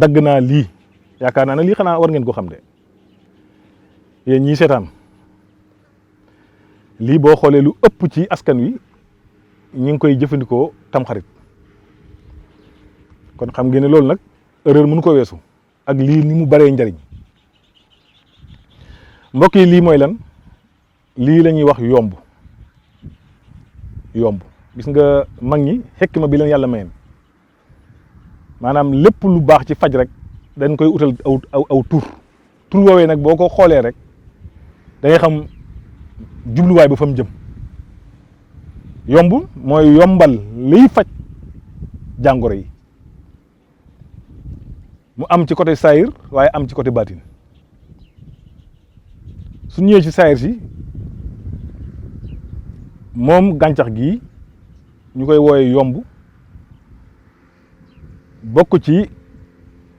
dagg naa lii yaakaar naa ne lii xanaa war ngeen ko xam de yéen ñii seetaan lii boo xoolee lu ëpp ci askan wi ñi ngi koy jëfandikoo tamxarit kon xam ngeen ne loolu nag erreur mënu ko weesu ak lii ni mu baree njariñ mbokk yi lii mooy lan lii la ñuy wax yomb gis nga mag ñi xekma bi leen yàlla mayeen maanaam lépp lu baax ci faj rek dañ koy utal aw tur woowee nag boo ko xoolee rek da ngay xam jubluwaay ba fa mu jëm yomb mooy yombal liy faj jàngoro yi mu am ci côté saayir waaye am ci côté baatin su ñëwee ci saayir si moom gàncax gi ñu koy wooye yomb bokk ci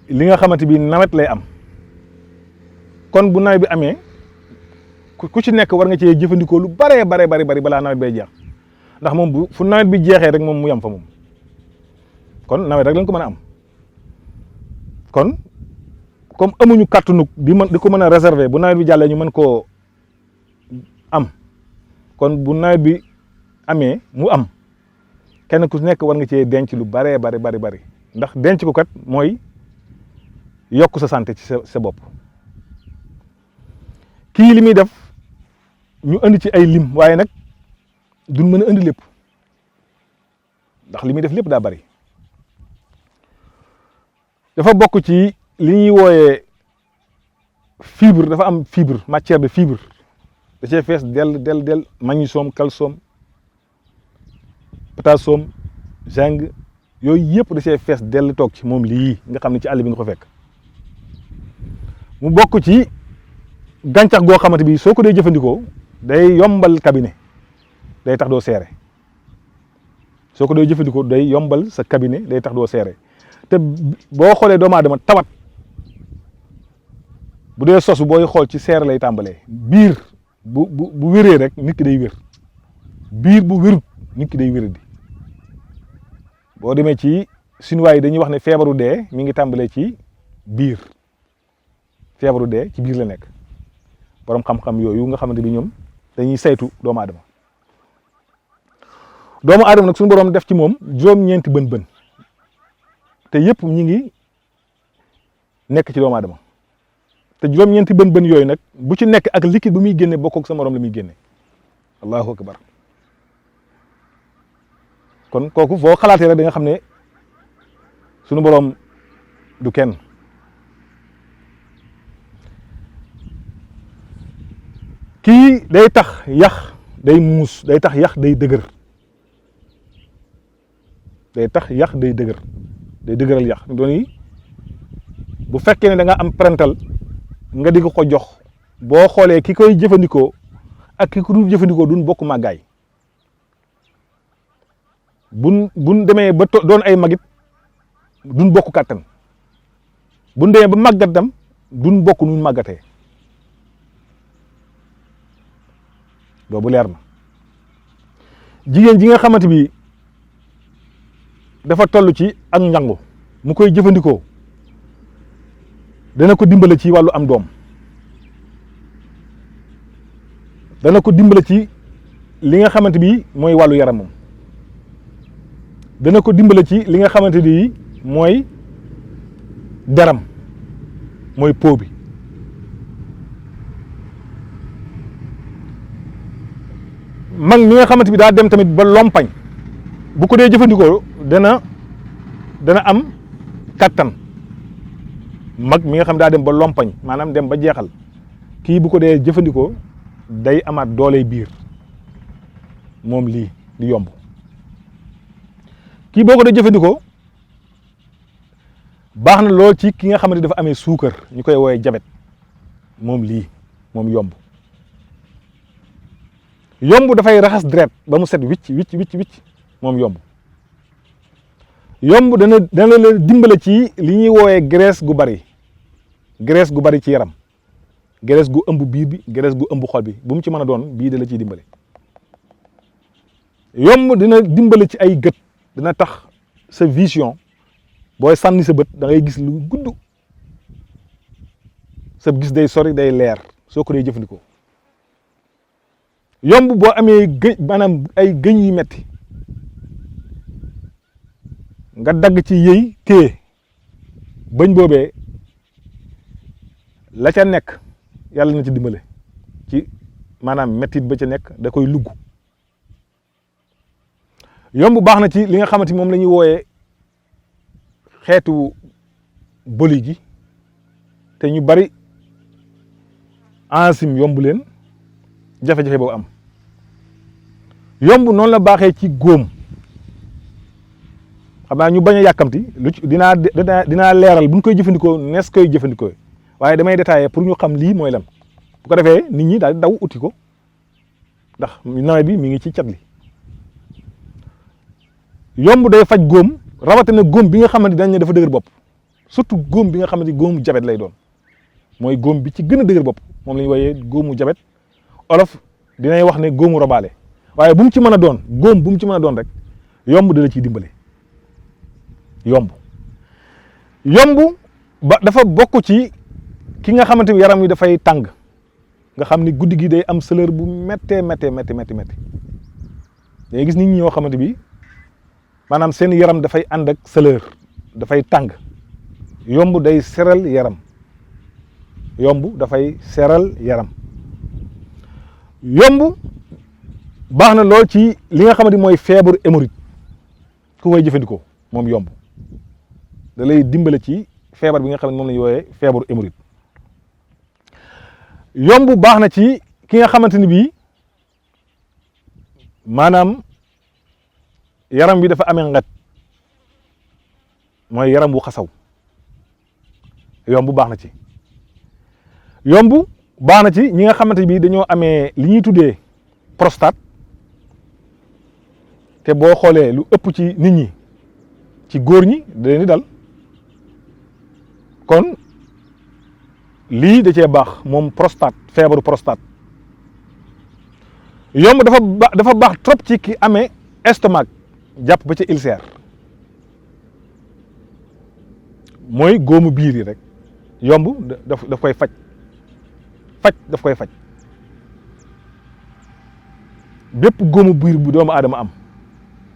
li nga xamante bi nawet lay am kon bu nawet bi amee ku ci nekk war nga cee jëfandikoo lu bari balaa nawet bay jeex ndax moom fu nawet bi jeexee rek moom mu yam fa moom kon nawet rek lañ ko mën a am kon comme amuñu kàttanu di ko mën a réserver bu nawet bi jàllee ñu mën koo am kon bu nawet bi amee mu am kenn ku nekk war nga cee denc lu bari ndax denc ko kat mooy yokk sa santé ci sa bopp kii li muy def ñu indi ci ay lim waaye nag duñ mën a indi lépp ndax li muy def lépp daa bari dafa bokk ci li ñuy wooyee fibre dafa am fibre matière de fibre da cee fees del magnésium calcium potassium zinc yooyu yëpp da cee fees dell toog ci moom lii nga xam ne ci àll bi nga ko fekk mu bokk ci gàncax goo xamante bi soo ko dee jëfandikoo day yombal cabinet day tax doo seere soo ko dee jëfandikoo day yombal sa cabinet day tax doo seere te boo xoolee doomu aadama tawat bu dee sosu booy xool ci seere lay tàmbalee biir bu wéree rek nit ki day wér biir bu wérut nit ki day wéradi boo demee ci Chinois yi dañuy wax ne feebaru dee mi ngi tàmbalee ci biir feebaru dee ci biir la nekk borom xam-xam yooyu nga xamante bi ñoom dañuy saytu doomu aadama nag suñu borom def ci moom juróom-ñeenti bën te yëpp ñi ngi nekk ci doomu aadama te juróom-ñeenti bën yooyu nag bu ci nekk ak liquide bu muy génne bokk ak sa morom la muy génne allahu akbar kon kooku foo xalaatee rek da nga xam ne sunu borom du kenn kii day tax yax day muus day tax yax day dëgër day dëgëral yax doon bu fekkee ne da nga am parental nga di ko jox boo xoolee ki koy jëfandikoo ak ki ko dul jëfandikoo duñ bokk màggaay buñ demee ba doon ay magit duñ bokk kàttan buñ demee ba màggat dem duñ bokk nuñ màggatee boobu leer na jigéen ji nga xamante bi dafa toll ci ak njàngu mu koy jëfandikoo dana ko dimbale ci wàllu am doom dana ko dimbale ci li nga xamante bi mooy wàllu yaramam dana ko dimbale ci li nga xamante ni mooy deram mooy peau bi mag mi nga xamante bi daa dem tamit ba lompañ bu ko dee jëfandikoo dana am kattan mag mi nga xam daa dem ba lompañ maanaam dem ba jeexal kii bu ko dee jëfandikoo day amaat dooley biir moom lii di yomb kii boo ko dee jëfandikoo baax na lool ci ki nga xamante dafa amee suukar ñu koy woowee jabet moom lii moom yomb dafay raxas deret ba mu set wicc moom yomb dana la dimbale ci li ñuy woowee graisse gu bari ci yaram graisse gu ëmb biir bi graisse gu ëmb xol bi bu mu ci mën a doon bii da la ciy dimbale yomb dina dimbale ci ay gët dina tax sa vision booy sànni sa bët da ngay gis lu gudd sa gis day sori day leer soo ko dee jëfandikoo. yomb boo amee maanaam ay gëñ yi metti nga dagg ci yëy téye bëñ boobee la ca nekk yàlla na ci dimbale ci maanaam mettit ba ca nekk da koy lugg. yomb baax na ci li nga xamante moom la ñuy wooyee xeetu boli gi te ñu bari enzyme yomb leen jafe-jafe boobu am. yomb noonu la baaxee ci góom xam naa ñu bañ a yàkkamti lu ci dinaa leeral bu ñu koy jëfandikoo nees koy jëfandikoo waaye damay détaillé pour ñu xam lii mooy lan bu ko defee nit ñi daal di daw uti ko ndax nawet bi mi ngi ci cat li. yomb day faj góom rawatina góom bi nga xamante dañ ne dafa dëgër bopp surtout góom bi nga xamante góomu jabet lay doon mooy góom bi ci gën a dëgër bopp moom la ñu wooyee góomu jabet olof dinay wax ne góomu robaale waaye bu mu ci mën a doon góom bu mu ci mën a doon rek yomb da la ciy dimbale. yomb ba dafa bokk ci ki nga xamante ni yaram wi dafay tàng nga xam ni guddi gi day am chaleur bu méttee day gis nit ñi ñoo xamante bi maanaam seen yaram dafay ànd ak chaleur dafay tàng yomb day seral yaram dafay seral yaram. yomb baax na lool ci li nga xamante mooy feebaru hémorroïde ku koy jëfandikoo moom yomb da lay dimbale ci feebar bi nga xam ne moom la ñu wooyee feebaru hémorroïde. yomb baax na ci ki nga xamante ni bii maanaam yaram bi dafa amee ngat mooy yaram bu xasaw yomb baax na ci. yomb baax na ci ñi nga xamante bi dañoo amee li ñuy tuddee prostate te boo xoolee lu ëpp ci nit ñi ci góor ñi da leen di dal kon lii da cee baax moom prostate feebaru prostate. yomb dafa baax trop ci ki amee estomac jàpp ba ca ulcère mooy góomu biir yi rek yomb daf koy faj daf koy faj bépp góomu biir bu doomu aadama am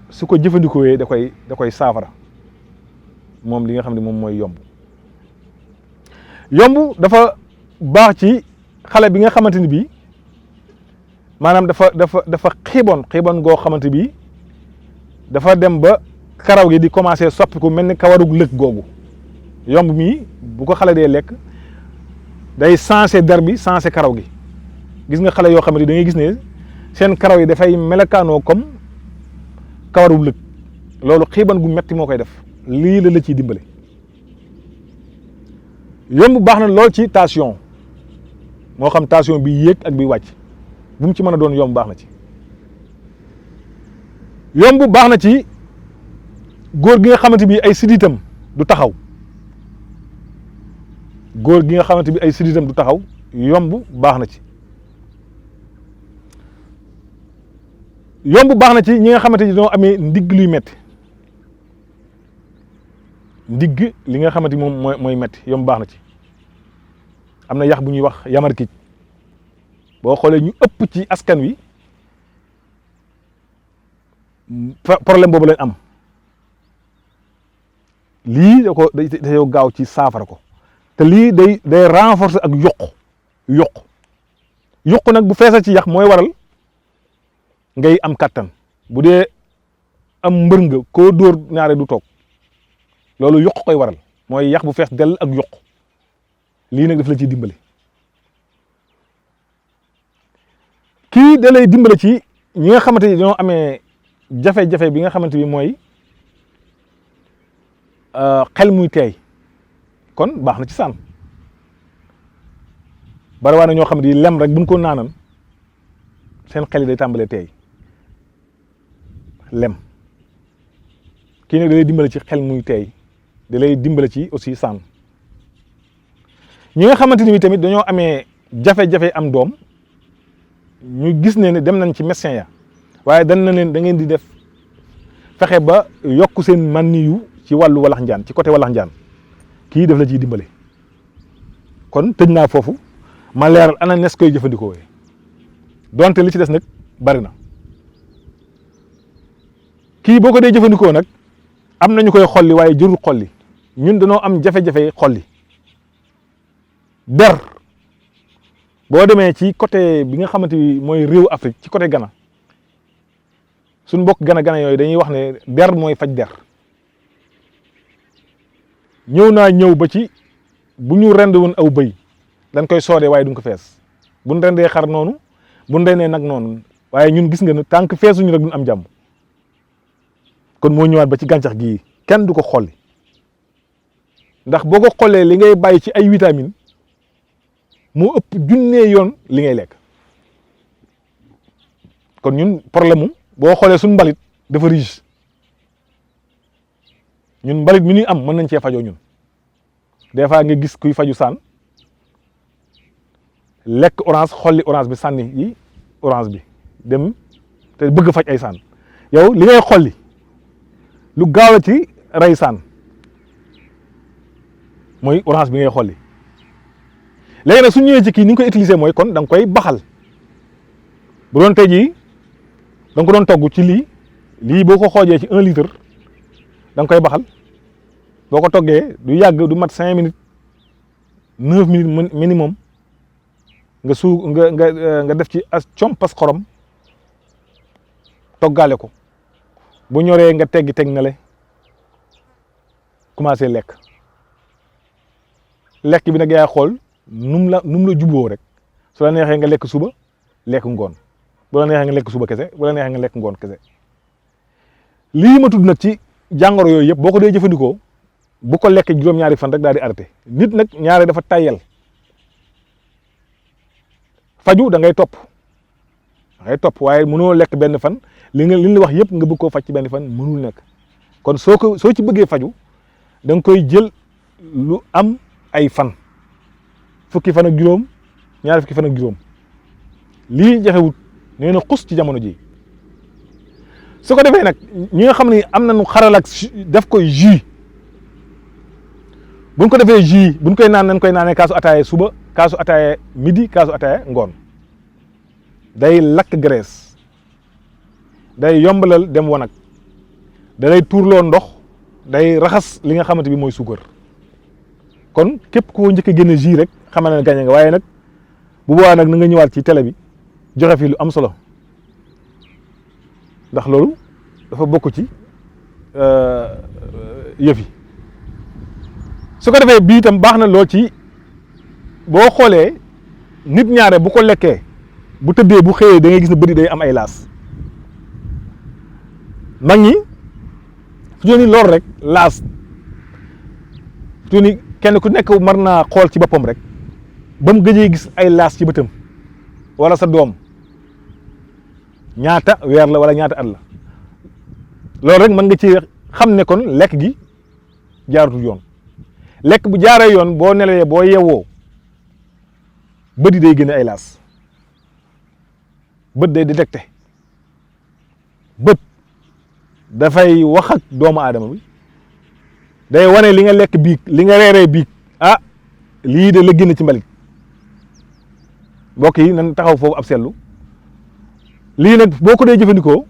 su ko jëfandikoo da koy saafara moom li nga xam ne moom mooy yomb. yomb dafa baax ci xale bi nga xamante ni bii maanaam dafa xiiboon goo xamante bi dafa dem ba karaw gi di commencé soppiku mel ni kawarug lëg googu yomb mii bu ko xale dee lekk day sensé der bi sensé karaw gi gis nga xale yoo xamante da ngay gis ne seen karaw yi dafay melakaanoo comme kawarug lëg loolu xiiban gu metti moo koy def lii la ciy dimbale. yomb baax na lool ci tension moo xam tension bi yéeg ak bi wàcc bu mu ci mën a doon yomb baax na ci. yomb baax na ci góor gi nga xamante bi ay siditam du taxaw yomb baax na ci. yomb baax na ci ñi nga xamante ni dañoo amee ndigg luy metti ndigg li nga xamante ni moom mooy metti yomb baax na ci. am na yax bu ñuy wax yamarkij boo xoolee ñu ëpp ci askan wi problème boobu lañ am lii da gaaw ci saafara ko te lii day renforcer ak yokku nag bu feesal ci yax mooy waral ngay am kattan bu dee am mbër nga koo dóor ñaare du toog loolu yokk koy waral mooy yax bu fees dell ak yokk lii nag daf la ciy dimbale. kii da lay dimbale ci ñi nga xamante ni dañoo amee jafe-jafe bi nga xamante ni mooy xel muy teey kon baax na ci saan bari waa na ñoo xamante ni lem rek buñ ko naanan seen xel yi day tàmbalee teey lem kii nag da lay dimbale ci xel muy teey da lay dimbale ci aussi saan. ñi nga xamante ni tamit dañoo amee jafe-jafe am doom ñu gis ne dem nañ ci médecin ya waaye dañ na leen da ngeen di def fexe ba yokk seen man yu ci wàllu walax njaan ci côté walax njaan kii daf la ciy dimbale kon tëj naa foofu ma leeral ana nes koy jëfandikoo donte li ci des nag bari na kii boo ko dee jëfandikoo nag am nañu koy xolli waaye jërul xolli ñun dañoo am jafe-jafe xolli der boo demee ci côté bi nga xamante ni mooy réewu Afrique ci côté Ghana suñ mbokk Ghana yooyu dañuy wax ne der mooy faj der ñëw ba ci bu ñu rend woon aw bëy dañ koy soodee waaye duñ ko fees buñ rendee xar noonu buñ rendee nag noonu waaye ñun gis nga ne tant que feesuñu rek duñ am jàmm kon moo ñëwaat ba ci gàncax gii kenn du ko xolli ndax boo ko xollee li ngay bàyyi ci ay vitamine moo ëpp junnee yoon li ngay lekk kon ñun problème mu boo xoolee suñu mbalit dafa riche ñun mbalit mi ñuy am mën nañ cee fajoo ñun des fois nga gis kuy faju saan lekk orange xolli orange bi sànni yi orange bi dem te bëgg faj ay saan yow li ngay xolli lu gaaw a ci rey saan mooy orange bi ngay xolli léegi nag su ñëwee ci kii ni nga koy utiliser mooy kon da nga koy baxal bu doon tey jii da nga ko doon togg ci lii boo ko xoojee ci 1 litre da nga koy baxal boo ko toggee du yàgg du mat 5 minutes 9 minutes minimum nga def ci as compas xorom toggaale ko bu ñoree nga teggi teg na le commencé lekk bi nag yaay xool num la juboo rek su la neexee nga lekk suba lekk ngoon bu la neexee nga lekk suba kese bu la neexee nga lekk ngoon kese lii ma tudd nag ci jàngoro yooyu yëpp boo ko dee jëfandikoo bu ko lekk juróom-ñaari fan rek daal di arrêté nit nag ñaare dafa tayyal faju da ngay topp waaye mënoo lekk benn fan li la wax yëpp nga bëgg koo faj ci benn fan mënul nekk kon soo ci bëggee faju da nga koy jël lu am ay fan fukki fan ak juróom ñaari fukki fan ak juróom lii jaxewut nee na xus ci jamono ji su ko defee nag ñi nga xam ne am nañu xaral ak def koy jus buñ ko defee jus buñ koy naan nañ koy naanee kaasu ataaya suba kaasu ataaya midi kaasu ataaya ngoon day lakk graisse day yombalal dem wanag da lay tuurloo ndox day raxas li nga xamante bi mooy suukar kon képp koo njëkk a génne jus rek xamal ne gañe nga waaye nag bu boobaa nag na nga ñëwaat ci télé bi joxe fi lu am solo ndax loolu dafa bokk ci yëf yi su ko defee bii itam baax na lool ci boo xoolee nit ñaare bu ko lekkee bu tëddee bu xëyee da ngay gis ne bëri day am ay laas mag ñi fu ñu ni lor rek laas fu ni kenn ku nekk mar naa xool ci boppam rek ba mu gëjee gis ay laas ci bëtam wala sa doom ñaata weer la wala ñaata at la loolu rek mën nga ci xam ne kon lekk gi jaaratul yoon lekk bu jaaree yoon boo nelawee boo yewwoo bët yi day génne ay laas bët day détecté bët dafay wax ak doomu aadama bi day wane li nga lekk biig li nga reeree biig ah lii de la génn ci mbalit mbokk yi nan taxaw foofu ab seetlu lii nag boo ko dee jëfandikoo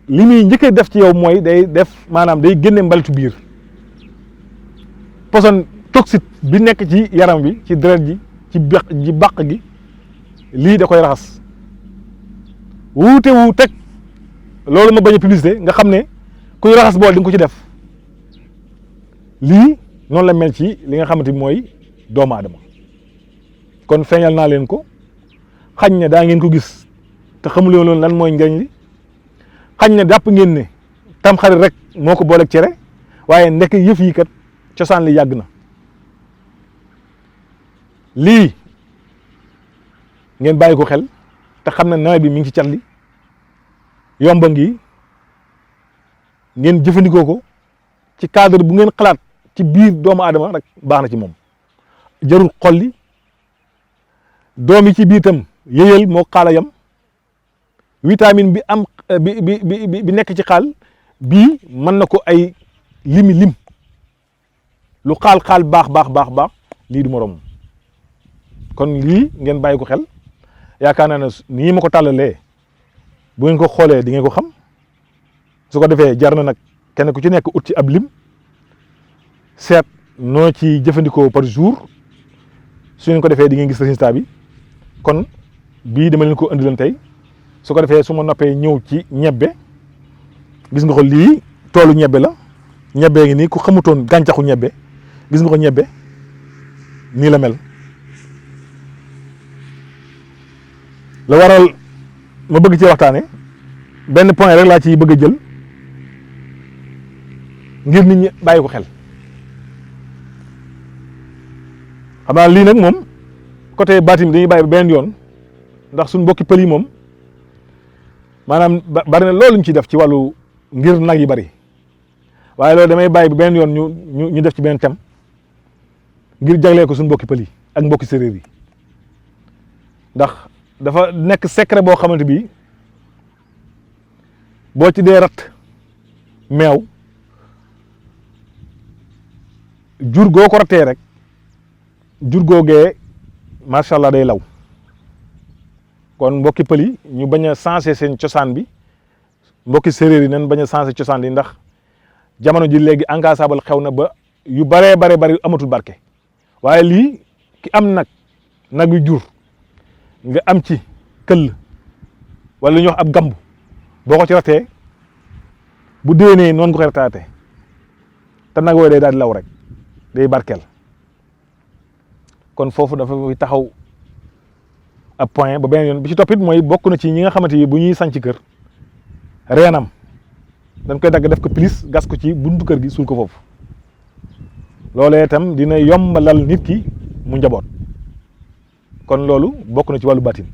li muy njëkk a def ci yow mooy day def maanaam day génne mbalitu biir poison toxique bi nekk ci yaram bi ci deret ji ci bàq gi lii da koy raxas wuute wu teg loolu ma bañ a publicité nga xam ne kuy raxas bool di nga ko ci def lii noonu la mel ci li nga xamante ni mooy doomu aadama kon feeñal naa leen ko xañ ne daa ngeen ko gis te xamuloo loolu lan mooy njëriñ li xañ ne jàpp ngeen ne tamxarit rek moo ko booleeg cere waaye ndekk yëf yi kat cosaan li yàgg na lii ngeen bàyyi ko xel te xam ne nawet bi mi ngi ci cat li yomba ngi ngeen jëfandikoo ko ci cadre bu ngeen xalaat ci biir doomu aadama rek baax na ci moom jarul xolli doom yi ci biir tam yëyal moo xaala yam vitamine bi am bi nekk ci xaal bii mën na ko ay lim lu xaal baax lii du moroom kon lii ngeen bàyyi ko xel yaakaar naa ne nii ma ko tàllalee bu ngeen ko xoolee di ngeen ko xam su ko defee jar na nag kenn ku ci nekk ut ci ab lim seet noo ci jëfandikoo par jour su ngeen ko defee di ngeen gis résultat bi kon bii dama leen ko indi leen tey su ko defee su ma noppee ñëw ci ñebbe gis nga ko lii toolu ñebbe la ñebbe ngi nii ku xamutoon gàncaxu ñebbe gis nga ko ñebbe nii la mel la waral ma bëgg ci waxtaane benn point rek laa ci bëgg a jël ngir nit ñi bàyyi ko xel xam naa lii nag moom côté baatim dañuy bàyyi ba benn yoon ndax suñ mbokki pël yi moom maanaam bari na loolu ñu ciy def ci wàllu ngir nag yi bari waaye loolu damay bàyyi ba benn yoon ñu def ci benn thème ngir jaglee ko suñ mbokki pël yi ak mbokki séeréer yi ndax dafa nekk secret boo xamante bi boo ci dee rat meew jur goo ko ratee rek jur googee macha allah day law kon mbokki pël yi ñu bañ a sensé seen cosaan bi mbokki séeréer yi nañ bañ a sensé cosaan yi ndax jamono ji léegi encassable xew na ba yu baree bari amatul barke waaye lii ki am nag yu jur nga am ci këll wala lu ñuy wax ab gamb boo ko ci ratee bu déwénee noonu nga koy rataate te nag wooyu day daal di law rek day barkeel kon foofu dafa taxaw ab point ba beneen yoon bi ci toppit mooy bokk na ci ñi nga xamante ni bu ñuy sanc kër reenam dañ koy dagg def ko pilis gas ko ci buntu kër gi suul ko foofu loolee itam dina yombalal nit ki mu njaboot kon loolu bokk na ci wàllu baatin